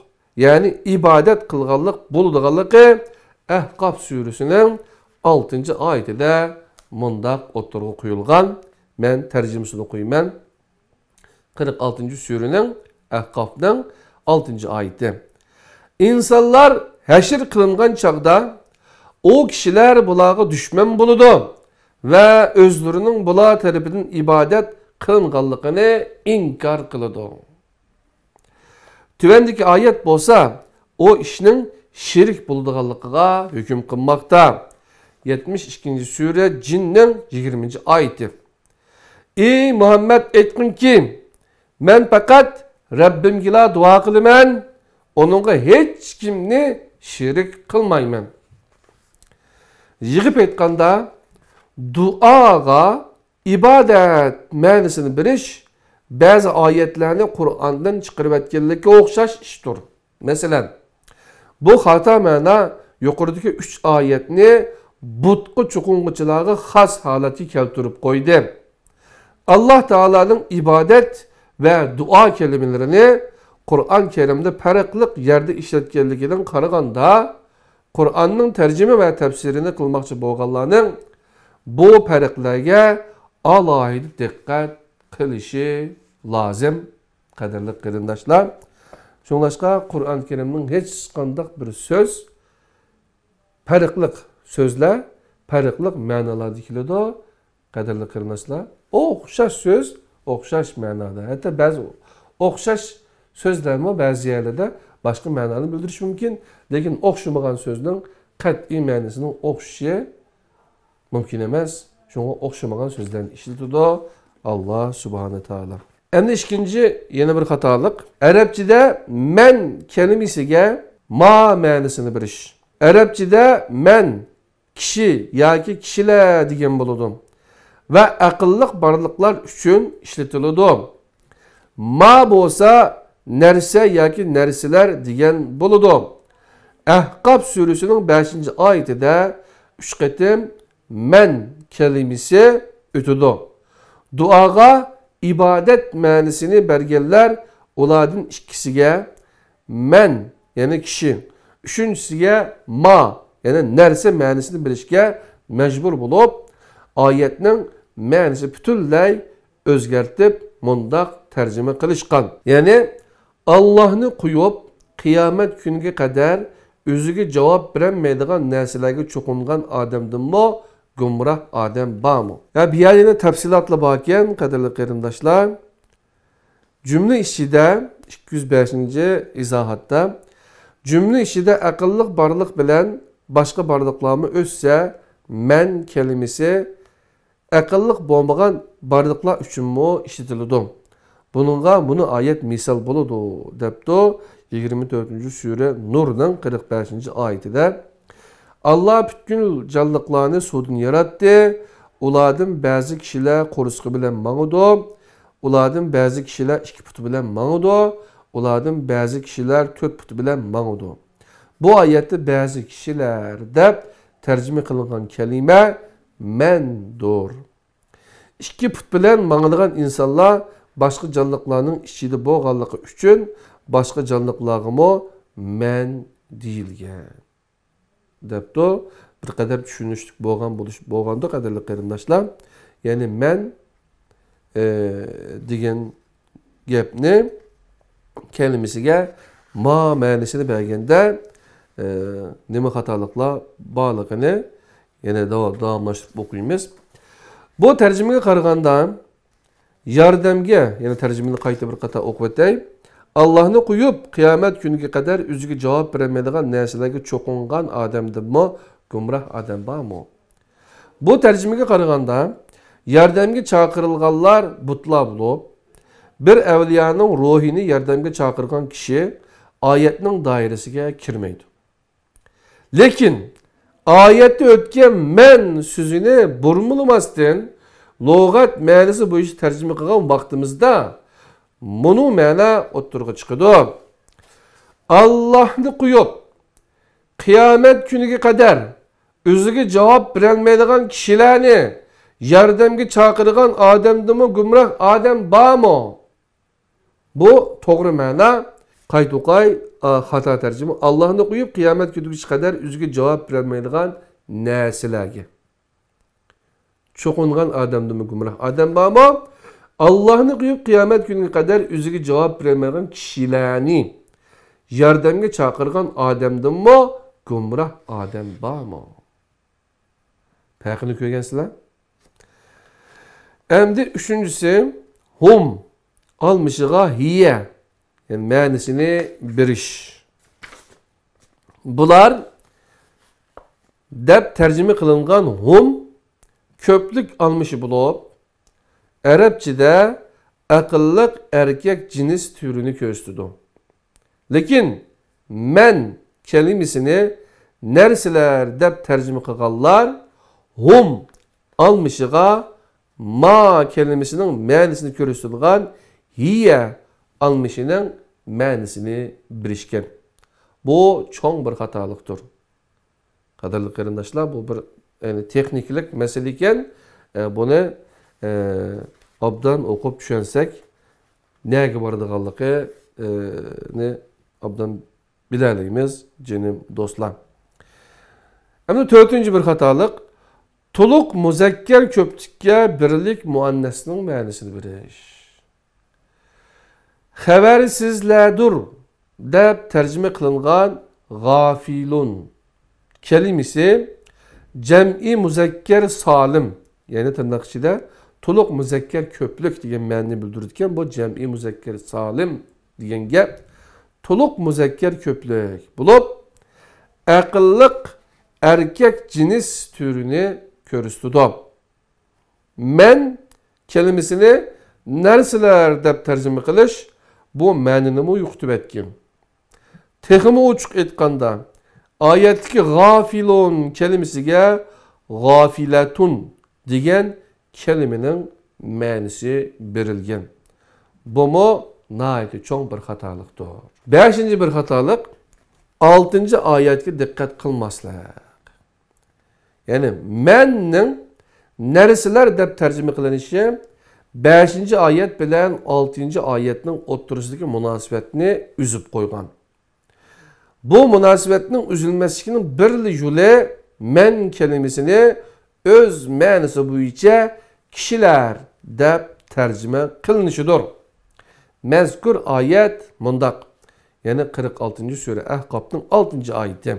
يەنى ئىبادەت قىلغانلىق بولىدىغانلىقى ئەھقاف سۈرىسىنىڭ ئالتىنچى ئايىتىدە مۇنداق ئوتتۇرىغا قويۇلغان. مەن تەرجىمىسىنى ئوقۇيمەن. قىرىق ئالتىنچى سۈرىنىڭ، ئەھقافنىڭ ئالتىنچى ئايىتى. ئىنسانلار ھەشر قىلىنغان چاغدا ئۇ كىشىلەر بۇلارغا دۈشمەن بولىدۇ ۋە ئۆزلىرىنىڭ بۇلار تەرىپىدىن ئىبادەت قىلىنغانلىقىنى ئىنكار قىلىدۇ. تۆۋەندىكى ئايەت بولسا ئۇ ئىشنىڭ شېرىك بولىدىغانلىقىغا ھۆكۈم قىلماقتا. يەتمىش ئىككىنچى سۈرە، جىننىڭ يىگىرمىنچى ئايىتى. ئى مۇھەممەد، ئېيتقىنكى، مەن پەقەت رەببىمگىلا دۇئا قىلىمەن، ئۇنىڭغا ھېچكىمنى شېرىك قىلمايمەن. يىغىپ ئېيتقاندا، دۇئاغا ئىبادەت مەنىسىنى بېرىش بەزى ئايەتلەرنى قۇرئاندىن چىقىرىۋەتكەنلىككە ئوخشاش ئىشتۇر. مەسىلەن، بۇ خاتا مەنا يۇقىرىدىكى ئۈچ ئايەتنى بۇتقا چوقۇنغۇچىلارغا خاس ھالەتكە كەلتۈرۈپ قويدى. ئاللاھ تائالانىڭ ئىبادەت ۋە دۇئا كەلىمىلىرىنى قۇرئان كەرىمدە پەرقلىق يەردە ئىشلەتكەنلىكىدىن قارىغاندا، قۇرئاننىڭ تەرجىمە ۋە تەپسىرىنى قىلماقچى بولغانلارنىڭ بۇ پەرقلەرگە ئالاھىدە دىققەت قىلىشى لازىم، قەدىرلىك قېرىنداشلار. شۇڭلاشقا قۇرئان كەرىمنىڭ ھېچقانداق بىر سۆز، پەرقلىق سۆزلەر پەرقلىق مەنىلەردە كېلىدۇ. قەدىرلىك قېرىنداشلار، ئوخشاش سۆز، ئوخشاش مەنادا. ھەتتا بەزى ئوخشاش سۆزلەرمۇ بەزى يەرلەردە باشقا مەنانى بىلدۈرۈشى مۇمكىن. لېكىن ئوخشىمىغان سۆزنىڭ قەتئىي مەنىسىنىڭ ئوخشىشى مۇمكىن ئەمەس. شۇڭا ئوخشىمىغان سۆزلەرنى ئىشلىتىدۇ ئاللاھ سۇبھانە تائالا. ئەمدى ئىككىنچى، يەنە بىر خاتالىق. ئەرەبچىدە مەن كەلىمىسىگە ما مەنىسىنى بېرىش. ئەرەبچىدە مەن كىشى ياكى كىشىلەر دېگەن بولىدۇ ۋە ئەقىللىق بارلىقلار ئۈچۈن ئىشلىتىلىدۇ. ما بولسا نەرسە ياكى نەرسىلەر دېگەن بولىدۇ. ئەھقاف سۈرىسىنىڭ بەشىنچى ئايىتىدە ئۈچ قېتىم مەن كەلىمىسى ئۆتىدۇ. دۇئاغا ئىبادەت مەنىسىنى بەرگەنلەر ئۇلاردىن ئىككىسىگە، مەن، يەنى كىشى، ئۈچىنچىسىگە ما، يەنى نەرسە مەنىسىنى بېرىشكە مەجبۇر بولۇپ، ئايەتنىڭ مەنىسى پۈتۈنلەي ئۆزگەرتىپ، مۇنداق تەرجىمە قىلىشقان. يەنى، ئاللاھنى قويۇپ، قىيامەت كۈنىگە قەدەر ئۆزىگە جاۋاب بېرەلمەيدىغان نەرسىلەرگە چوقۇنغان ئادەمدىنمۇ گۇمراھ ئادەم بارمۇ؟ ھە، بۇ يەردە يەنە تەپسىلاتلار باركەن، قەدىرلىك قېرىنداشلار. جۈملە ئىچىدە، ئىككى يۈز بەشىنچى ئىزاھاتتا، جۈملە ئىچىدە ئەقىللىق بارلىق بىلەن باشقا بارلىقلارمۇ ئۆتسە، مەن كەلىمىسى ئەقىللىق بولمىغان بارلىقلار ئۈچۈنمۇ ئىشلىتىلىدۇ. بۇنىڭغا مۇنۇ ئايەت مىسال بولىدۇ، دەپتۇ يىگىرمە تۆتىنچى سۈرە نۇرنىڭ قىرىق بەشىنچى ئايىتىدە. ئاللا پۈتكۈل جانلىقلارنى سۇدىن ياراتتى. ئۇلاردىن بەزى كىشىلەر قورسىقى بىلەن ماڭىدۇ. ئۇلاردىن بەزى كىشىلەر ئىككى پۇتى بىلەن ماڭىدۇ. ئۇلاردىن بەزى كىشىلەر تۆت پۇتى بىلەن ماڭىدۇ. بۇ ئايەتتە بەزى كىشىلەر دەپ تەرجىمە قىلىنغان كەلىمە مەندۇر. ئىككى پۇت بىلەن ماڭىدىغان ئىنسانلار باشقا جانلىقلارنىڭ ئىچىدە بولغانلىقى ئۈچۈن باشقا جانلىقلارغىمۇ مەن دېيىلگەن. دەپتۇ. بىر قەدەر چۈشىنىشلىك بولغان بولۇش، بولغاندۇ، قەدىرلىك قېرىنداشلار. يەنى مەن، ئە، دېگەن گەپنى كەلىمىسىگە ما مەنىسىنى بەرگەندە، ئە، نېمە خاتالىقلار بارلىقىنى يەنە داۋا-، داۋاملاشتۇرۇپ ئوقۇيمىز. بۇ تەرجىمىگە قارىغاندا، ياردەمگە، يەنە تەرجىمىنى قايتا بىر قېتىم ئوقۇۋېتەي. ئاللاھنى قويۇپ، قىيامەت كۈنىگە قەدەر ئۆزىگە جاۋاب بېرەلمەيدىغان نەرسىلەرگە چوقۇنغان ئادەمدىنمۇ گۇمراھ ئادەم بارمۇ؟ بۇ تەرجىمىگە قارىغاندا، ياردەمگە چاقىرىلغانلار بۇتلار بولۇپ، بىر ئەۋلىيانىڭ روھىنى ياردەمگە چاقىرغان كىشى ئايەتنىڭ دائىرىسىگە كىرمەيدۇ. لېكىن ئايەتتە ئۆتكەن مەن سۆزىنى بۇرمىلىماستىن، لۇغەت مەنىسى بويىچە تەرجىمە قىلغان ۋاقتىمىزدا مۇنۇ مەنە ئوتتۇرىغا چىقىدۇ. ئاللاھنى قويۇپ، قىيامەت كۈنىگە قەدەر ئۆزىگە جاۋاب بېرەلمەيدىغان كىشىلەرنى ياردەمگە چاقىرغان ئادەمدىنمۇ گۇمراھ ئادەم بارمۇ؟ بۇ توغرا مەنە. قايتا ئوقاي، ئا، خاتا تەرجىمە. ئاللاھنى قويۇپ، قىيامەت كۈنىگىچە قەدەر ئۆزىگە جاۋاب بېرەلمەيدىغان نەرسىلەرگە چوقۇنغان ئادەمدىنمۇ گۇمراھ ئادەم بارمۇ؟ ئاللاھنى قويۇپ، قىيامەت كۈنىگە قەدەر ئۆزىگە جاۋاب بېرەلمەيدىغان كىشىلەرنى ياردەمگە چاقىرغان ئادەمدىنمۇ گۇمراھ ئادەم بارمۇ؟ پەرقىنى كۆرگەنسىلەر؟ ئەمدى ئۈچىنچىسى، ھۇم ئالمىشىغا ھىيە، يەنى مەنىسىنى بېرىش. بۇلار دەپ تەرجىمە قىلىنغان ھۇم كۆپلۈك ئالمىشى بولۇپ، ئەرەبچىدە ئەقىللىق ئەركەك جىنس تۈرىنى كۆرسىتىدۇ. لېكىن مەن كەلىمىسىنى نەرسىلەر دەپ تەرجىمە قىلغانلار ھۇم ئالمىشىغا ما كەلىمىسىنىڭ مەنىسىنى كۆرسىتىدىغان ھىيە ئالمىشىنىڭ مەنىسىنى بېرىشكەن. بۇ چوڭ بىر خاتالىقتۇر. قەدىرلىك قېرىنداشلار، بۇ بىر، يەنى، تېخنىكىلىق مەسىلە ئىكەن. ئە، بۇنى، ئە، ئوبدان ئوقۇپ چۈشەنسەك، نەگە بارىدىغانلىقى، ئە، نى ئوبدان بىلەلەيمىز، جېنىم دوستلار. ئەمدى تۆتىنچى بىر خاتالىق، تولۇق مۇزەككەر كۆپلۈككە بىرلىك مۇئەننەسنىڭ مەنىسىنى بېرىش. خەۋەرسىزلەردۇر دەپ تەرجىمە قىلىنغان غافىلۇن كەلىمىسى جەمئىي مۇزەككەر سالىم، يەنى تىرناق ئىچىدە تولۇق مۇزەككەر كۆپلۈك دېگەن مەنىنى بىلدۈرىدىكەن. بۇ جەمئىي مۇزەككەر سالىم دېگەن گەپ تولۇق مۇزەككەر كۆپلۈك بولۇپ، ئەقىللىق ئەركەك جىنس تۈرىنى كۆرسىتىدۇ. مەن كەلىمىسىنى نەرسىلەر دەپ تەرجىمە قىلىش بۇ مەنىنىمۇ يوقىتىۋەتكەن. تېخىمۇ ئوچۇق ئېيتقاندا، ئايەتتىكى غافىلۇن كەلىمىسىگە غافىلەتۇن دېگەن كەلىمىنىڭ مەنىسى بېرىلگەن. بۇمۇ ناھايىتى چوڭ بىر خاتالىقتۇر. بەشىنچى بىر خاتالىق، ئالتىنچى ئايەتكە دىققەت قىلماسلىق. يەنى مەننىڭ نەرسىلەر دەپ تەرجىمە قىلىنىشى بەشىنچى ئايەت بىلەن ئالتىنچى ئايەتنىڭ ئوتتۇرىسىدىكى مۇناسىۋەتنى ئۈزۈپ قويغان. بۇ مۇناسىۋەتنىڭ ئۈزۈلمەسلىكىنىڭ بىرلا يولى مەن كەلىمىسىنى ئۆز مەنىسى بويىچە كىشىلەر دەپ تەرجىمە قىلىنىشىدۇر. مەزكۇر ئايەت مۇنداق، يەنى قىرىق ئالتىنچى سۈرە ئەھقاپنىڭ ئالتىنچى ئايىتى.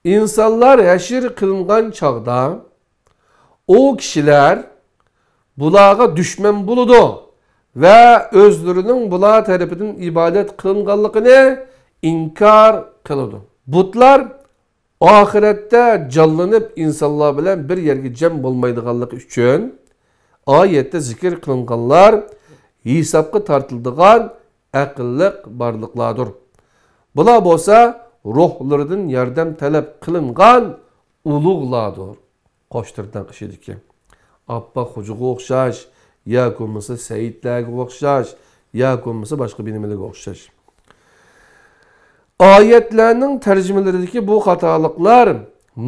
ئىنسانلار ھەشر قىلىنغان چاغدا، ئۇ كىشىلەر بۇلارغا دۈشمەن بولىدۇ ۋە ئۆزلىرىنىڭ بۇلار تەرىپىدىن ئىبادەت قىلىنغانلىقىنى ئىنكار قىلىدۇ. بۇتلار ئاخىرەتتە جانلىنىپ ئىنسانلار بىلەن بىر يەرگە جەم بولمايدىغانلىقى ئۈچۈن، ئايەتتە زىكىر قىلىنغانلار ھېسابقا تارتىلىدىغان ئەقىللىق بارلىقلاردۇر. بۇلار بولسا روھلىرىدىن ياردەم تەلەپ قىلىنغان ئۇلۇغلاردۇر. قوش تىرناق ئىچىدىكى ئاپپاق خوجىغا ئوخشاش، ياكى بولمىسا سەئىدلەرگە ئوخشاش، ياكى بولمىسا باشقا بىر نېمىلەرگە ئوخشاش. ئايەتلەرنىڭ تەرجىمىلىرىدىكى بۇ خاتالىقلار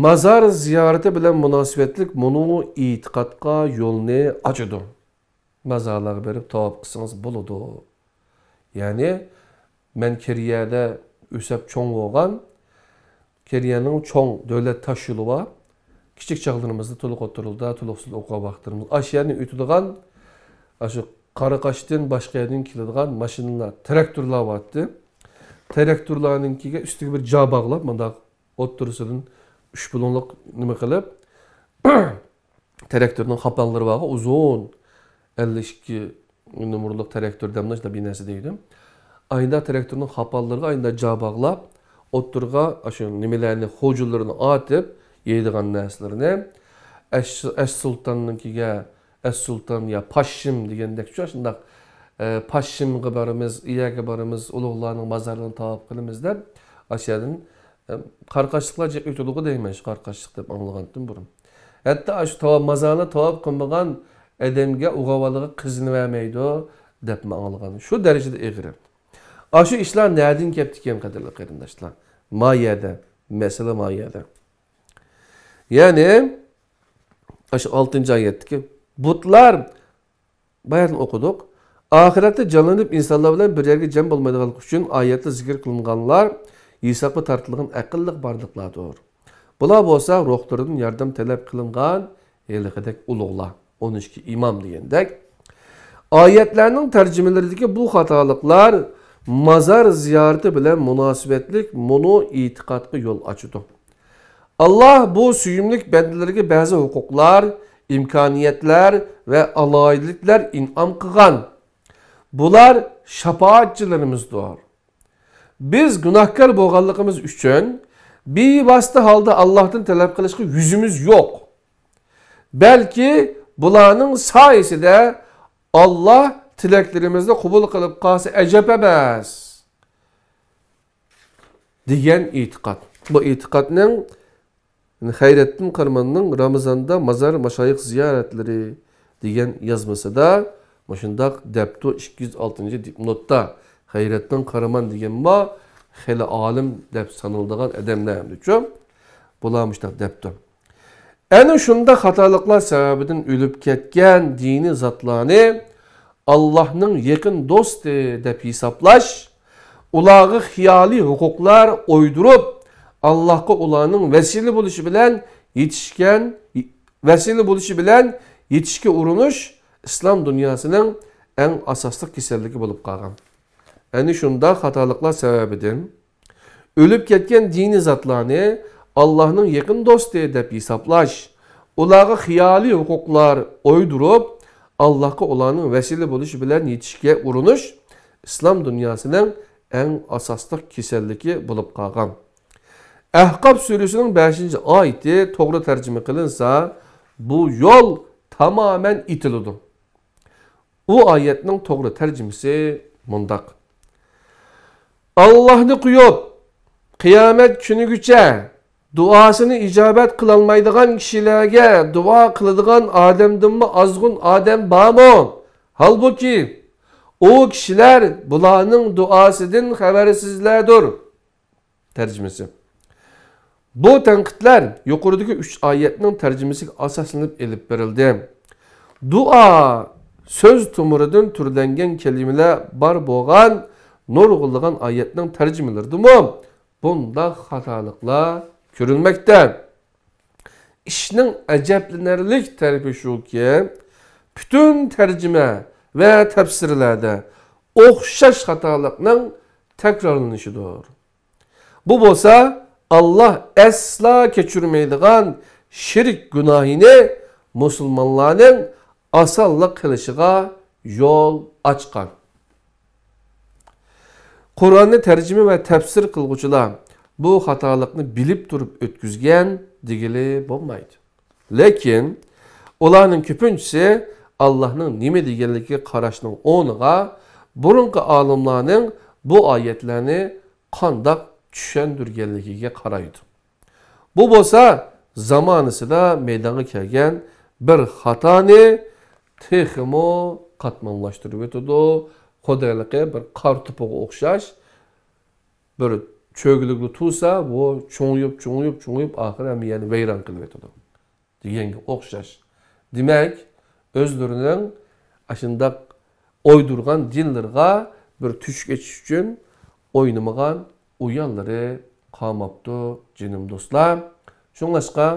مازار زىيارىتى بىلەن مۇناسىۋەتلىك مۇنۇ ئېتىقادقا يولنى ئاچىدۇ. مازارلارغا بېرىپ تاۋاپ قىلسىڭىز بولىدۇ. يەنى مەن كېرىيەدە ئۆسۈپ چوڭ بولغان، كېرىيەنىڭ چوڭ دۆلەت تاش يولى بار. كىچىك چاغلىرىمىزدا تولۇق ئوتتۇرىدا، تولۇقسىز ئوقۇغان ۋاقىتلىرىمىز ئاشۇ يەردىن ئۆتىدىغان، ئاشۇ قاراقاشتىن باشقا يەردىن كېلىدىغان ماشىنىلار، تىراكتورلار بارتتى. تىراكتورلارنىڭكىگە ئۈستىگە بىر جا باغلاپ، مۇنداق ئوتتۇرىسىدىن ئۈچ بۇلۇڭلۇق نېمە قىلىپ، تىراكتورنىڭ خاپانلىرى بارغۇ، ئۇزۇن، ئەللىك ئىككى نومۇرلۇق تىراكتور دەمدۇ، شۇنداق بىر نەرسە دەيدۇ. ئايندا تىراكتورنىڭ خاپانلىرىغا ئايندا جا باغلاپ، ئوتتۇرىغا ئاشۇ نېمىلەرنى، خوجىلىرىنى ئاتىپ، يەيدىغان نەرسىلىرىنى ئەش-، ئەش سۇلتاننىڭكىگە، ئەش سۇلتان يا پاششىم دېگەندەك شۇ، شۇنداق، ئە، پاششىمغا بارىمىز، ئۇ يەرگە بارىمىز، ئۇلۇغلارنىڭ مازارلىرىنى تاۋاپ قىلىمىز دەپ، ئاشۇ يەردىن، ئە، قاراقاشلىقلار جىق ئۆتىدىغۇ دەيمەن، شۇ قاراقاشلىق دەپ ئاڭلىغانتىم بۇرۇن. ھەتتا ئاشۇ تاۋاپ، مازارنى تاۋاپ قىلمىغان ئادەمگە ئوغۇۋالىغا قىزىنىۋەرمەيدۇ، دەپمۇ ئاڭلىغان. شۇ دەرىجىدە ئېغىر. ئاشۇ ئىشلار نەدىن كەپتىكەن، قەدىرلىك قېرىنداشلار؟ ما يەردە، مەسىلە ما يەردە. يەنى، ئاشۇ ئالتىنچى ئايەتتىكى بۇتلار، باياتىن ئوقۇدۇق. ئاخىرەتتە جانلىنىپ ئىنسانلار بىلەن بىر يەرگە جەم بولمايدىغانلىقى ئۈچۈن ئايەتتە زىكىر قىلىنغانلار ھېسابقا تارتىلغان ئەقىللىق بارلىقلاردۇر. بۇلار بولسا روھلىرىدىن ياردەم تەلەپ قىلىنغان ھېلىقىدەك ئۇلۇغلار. ئون ئىككى ئىمام دېگەندەك. ئايەتلەرنىڭ تەرجىمىلىرىدىكى بۇ خاتالىقلار مازار زىيارىتى بىلەن مۇناسىۋەتلىك مۇنۇ ئېتىقادقا يول ئاچىدۇ. ئاللاھ بۇ سۆيۈملۈك بەندىلىرىگە بەزى ھوقۇقلار، ئىمكانىيەتلەر ۋە ئالاھىدىلىكلەر ئىنئام قىلغان. بۇلار شاپائەتچىلىرىمىزدۇر. بىز گۇناھكار بولغانلىقىمىز ئۈچۈن بىۋاسىتە ھالدا ئاللاھتىن تەلەپ قىلىشقا يۈزىمىز يوق. بەلكى بۇلارنىڭ سايىسىدە ئاللاھ تىلەكلىرىمىزنى قوبۇل قىلىپ قالسا ئەجەب ئەمەس، دېگەن ئېتىقاد. بۇ ئېتىقادنىڭ خەيرەتتىن قارىماننىڭ رامىزاندا مازار ماشايىخ زىيارەتلىرى دېگەن يازمىسىدا مۇشۇنداق دەپتۇ، ئىككى يۈز ئالتىنچى دىپنوتتا. خەيرەتتىن قارىمان دېگەنمۇ خېلى ئالىم دەپ سانىلىدىغان ئادەملەر ئەمدىچۇ. بۇلار مۇشۇنداق دەپتۇ. ئەنە شۇنداق خاتالىقلار سەۋەبىدىن ئۆلۈپ كەتكەن دىنىي زاتلارنى ئاللاھنىڭ يېقىن دوستى دەپ ھېسابلاش، ئۇلارغا خىيالىي ھوقۇقلار ئويدۇرۇپ، ئاللاھقا ئۇلارنىڭ ۋەسىلە بولۇشى بىلەن يېتىشكەن، ۋەسىلە بولۇشى بىلەن يېتىشكە ئۇرۇنۇش ئىسلام دۇنياسىنىڭ ئەڭ ئاساسلىق كېسەللىكى بولۇپ قالغان. ئەنە شۇنداق خاتالىقلار سەۋەبىدىن ئۆلۈپ كەتكەن دىنىي زاتلارنى ئاللاھنىڭ يېقىن دوستى دەپ ھېسابلاش، ئۇلارغا خىيالىي ھوقۇقلار ئويدۇرۇپ، ئاللاھقا ئۇلارنىڭ ۋەسىلە بولۇشى بىلەن يېتىشكە ئۇرۇنۇش ئىسلام دۇنياسىنىڭ ئەڭ ئاساسلىق كېسەللىكى بولۇپ قالغان. ئەھقاپ سۈرىسىنىڭ بەشىنچى ئايىتى توغرا تەرجىمە قىلىنسا، بۇ يول تامامەن ئېتىلىدۇ. ئۇ ئايەتنىڭ توغرا تەرجىمىسى مۇنداق: ئاللاھنى قويۇپ، قىيامەت كۈنىگىچە دۇئاسىنى ئىجابەت قىلالمايدىغان كىشىلەرگە دۇئا قىلىدىغان ئادەمدىنمۇ ئازغۇن ئادەم بارمۇ؟ ھالبۇكى، ئۇ كىشىلەر بۇلارنىڭ دۇئاسىدىن خەۋەرسىزلەردۇر. تەرجىمىسى. بۇ تەنقىدلەر يۇقىرىدىكى ئۈچ ئايەتنىڭ تەرجىمىسىگە ئاساسلىنىپ ئېلىپ بېرىلدى. دۇئا سۆز تومۇرىدىن تۈرلەنگەن كەلىمىلەر بار بولغان نۇرغۇنلىغان ئايەتنىڭ تەرجىمىلىرىدىمۇ بۇنداق خاتالىقلار كۆرۈلمەكتە. ئىشنىڭ ئەجەبلىنەرلىك تەرىپى شۇكى، پۈتۈن تەرجىمە ۋە تەپسىرلەردە ئوخشاش خاتالىقنىڭ تەكرارلىنىشىدۇر. بۇ بولسا ئاللاھ ئەسلا كەچۈرمەيدىغان شىرك گۇناھىنى مۇسۇلمانلارنىڭ ئاسانلا قىلىشىغا يول ئاچقان. قۇرئاننى تەرجىمە ۋە تەپسىر قىلغۇچىلار بۇ خاتالىقنى بىلىپ تۇرۇپ ئۆتكۈزگەن دېگىلى بولمايدۇ. لېكىن ئۇلارنىڭ كۆپىنچىسى ئاللاھنىڭ نېمە دېگەنلىكىگە قاراشنىڭ ئورنىغا بۇرۇنقى ئالىملارنىڭ بۇ ئايەتلەرنى قانداق چۈشەندۈرگەنلىكىگە قارايدۇ. بۇ بولسا زامانىسىدا مەيدانغا كەلگەن بىر خاتانى تېخىمۇ قاتماللاشتۇرۇۋېتىدۇ. خۇددى ھېلىقى بىر قار توپىغا ئوخشاش، بىر چۆگىلىكلا تۇرسا، بۇ چوڭىيىپ، چوڭىيىپ، چوڭىيىپ، ئاخىرى ھەممە يەرنى ۋەيران قىلىۋېتىدۇ دېگەنگە ئوخشاش. دېمەك، ئۆزلىرىنىڭ ئاشۇنداق ئويدۇرغان دىنلىرىغا بىر تۈشۈك ئېچىش ئۈچۈن ئوينىمىغان ئۇيانلىرى قالماپتۇ، جېنىم دوستلار. شۇڭلاشقا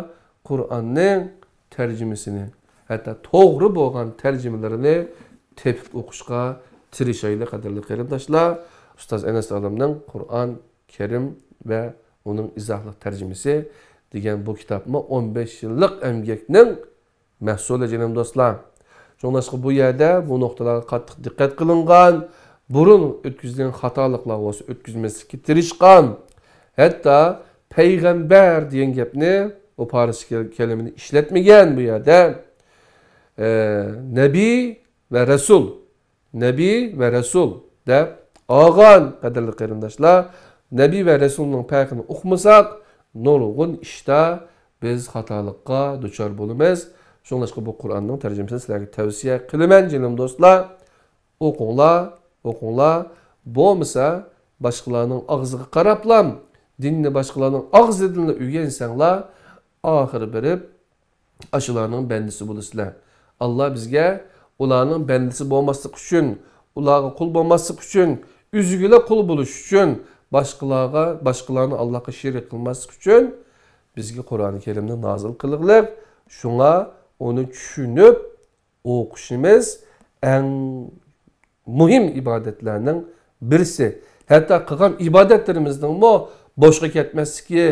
قۇرئاننىڭ تەرجىمىسىنى، ھەتتا توغرا بولغان تەرجىمىلىرىنى تېپىپ ئوقۇشقا تىرىشايلى، قەدىرلىك قېرىنداشلار. ئۇستاز ئەنەس ئالىمنىڭ قۇرئان كەرىم ۋە ئۇنىڭ ئىزاھلىق تەرجىمىسى دېگەن بۇ كىتابمۇ ئون بەش يىللىق ئەمگەكنىڭ مەھسۇلى، جېنىم دوستلار. شۇڭلاشقا بۇ يەردە بۇ نۇقتىلارغا قاتتىق دىققەت قىلىنغان، بۇرۇن ئۆتكۈزگەن خاتالىقلار بولسا ئۆتكۈزمەسلىككە تىرىشقان. ھەتتا پەيغەمبەر دېگەن گەپنى، ئۇ پارسچە كەل-، كەلىمىنى ئىشلەتمىگەن بۇ يەردە. ئە، نەبىي ۋە رەسۇل، نەبىي ۋە رەسۇل دەپ ئالغان، قەدىرلىك قېرىنداشلار. نەبىي ۋە رەسۇلنىڭ پەرقىنى ئۇقمىساق، نۇرغۇن ئىشتا بىز خاتالىققا دۇچار بولىمىز. شۇڭلاشقا بۇ قۇرئاننىڭ تەرجىمىسىنى سىلەرگە تەۋسىيە قىلىمەن، جېنىم دوستلار. ئوقۇڭلار، ئوقۇڭلار. بولمىسا، باشقىلارنىڭ ئاغزىغا قاراپلام، دىننى باشقىلارنىڭ ئاغزىدىنلا ئۆگەنسەڭلار، ئاخىرى بېرىپ ئاشۇلارنىڭ بەندىسى بولىسىلەر. ئاللا بىزگە ئۇلارنىڭ بەندىسى بولماسلىق ئۈچۈن، ئۇلارغا قۇل بولماسلىق ئۈچۈن، ئۆزىگىلا قۇل بولۇش ئۈچۈن، باشقىلارغا، باشقىلارنى ئاللاغا شېرىك قىلماسلىق ئۈچۈن بىزگە قۇرئانى كەرىمنى نازىل قىلغىلىق. شۇڭا ئۇنى چۈشىنىپ ئوقۇشىمىز ئەڭ مۇھىم ئىبادەتلەرنىڭ بىرسى. ھەتتا قىلغان ئىبادەتلىرىمىزنىڭمۇ بوشقا كەتمەسلىكى،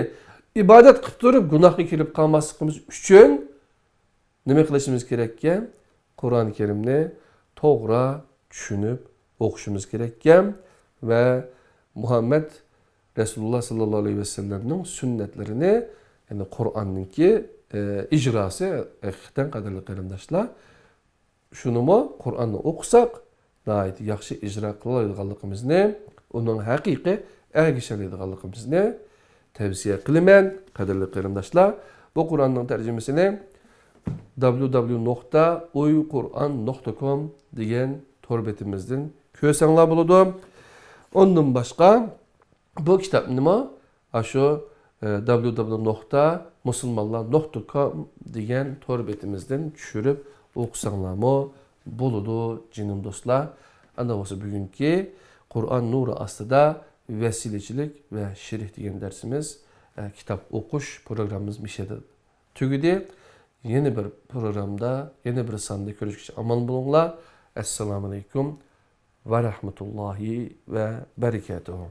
ئىبادەت قىلىپ تۇرۇپ گۇناھقا كىرىپ قالماسلىقىمىز ئۈچۈن نېمە قىلىشىمىز كېرەككەن؟ قۇرئان كەرىمنى توغرا چۈشىنىپ ئوقۇشىمىز كېرەككەن ۋە مۇھەممەد رەسۇلۇللا ساللاللاھۇ ئەلەيھى ۋەسەللەمنىڭ سۈننەتلىرىنى، يەنى قۇرئاننىڭكى، ئە، ئىجراسى ھەقىقەتەن، قەدىرلىك قېرىنداشلار، شۇنىمۇ قۇرئاننى ئوقۇساق، ناھايىتى ياخشى ئىجرا قىلالايدىغانلىقىمىزنى، ئۇنىڭ ھەقىقىي ئەگىشەلەيدىغانلىقىمىزنى تەۋسىيە قىلىمەن، قەدىرلىك قېرىنداشلار. بۇ قۇرئاننىڭ تەرجىمىسىنى دابليۇ دابليۇ نۇقتا ئۇيقۇرئان نۇقتا كوم دېگەن تور بېتىمىزدىن كۆرسەڭلار بولىدۇ. ئۇندىن باشقا، بۇ كىتابنىمۇ ئاشۇ، ئە، دابليۇ دابليۇ نۇقتا مۇسۇلمانلار نۇقتا كوم دېگەن تور بېتىمىزدىن چۈشۈرۈپ ئوقۇساڭلارمۇ بولىدۇ، جېنىم دوستلار. ئانداق بولسا بۈگۈنكى قۇرئان نۇرى ئاستىدا ۋەسىلىچىلىك ۋە شېرىھ دېگەن دەرسىمىز، ئە، كىتاب ئوقۇش پروگراممىمىز مۇشۇ يەردە تۈگىدى. يەنە بىر پروگرامدا، يەنە بىر ساندا كۆرۈشكىچە ئامان بولۇڭلار. ئەسسالامۇ ئەلەيكۇم ۋە رەھمەتۇللاھى ۋە بەرىكاتۇھۇ.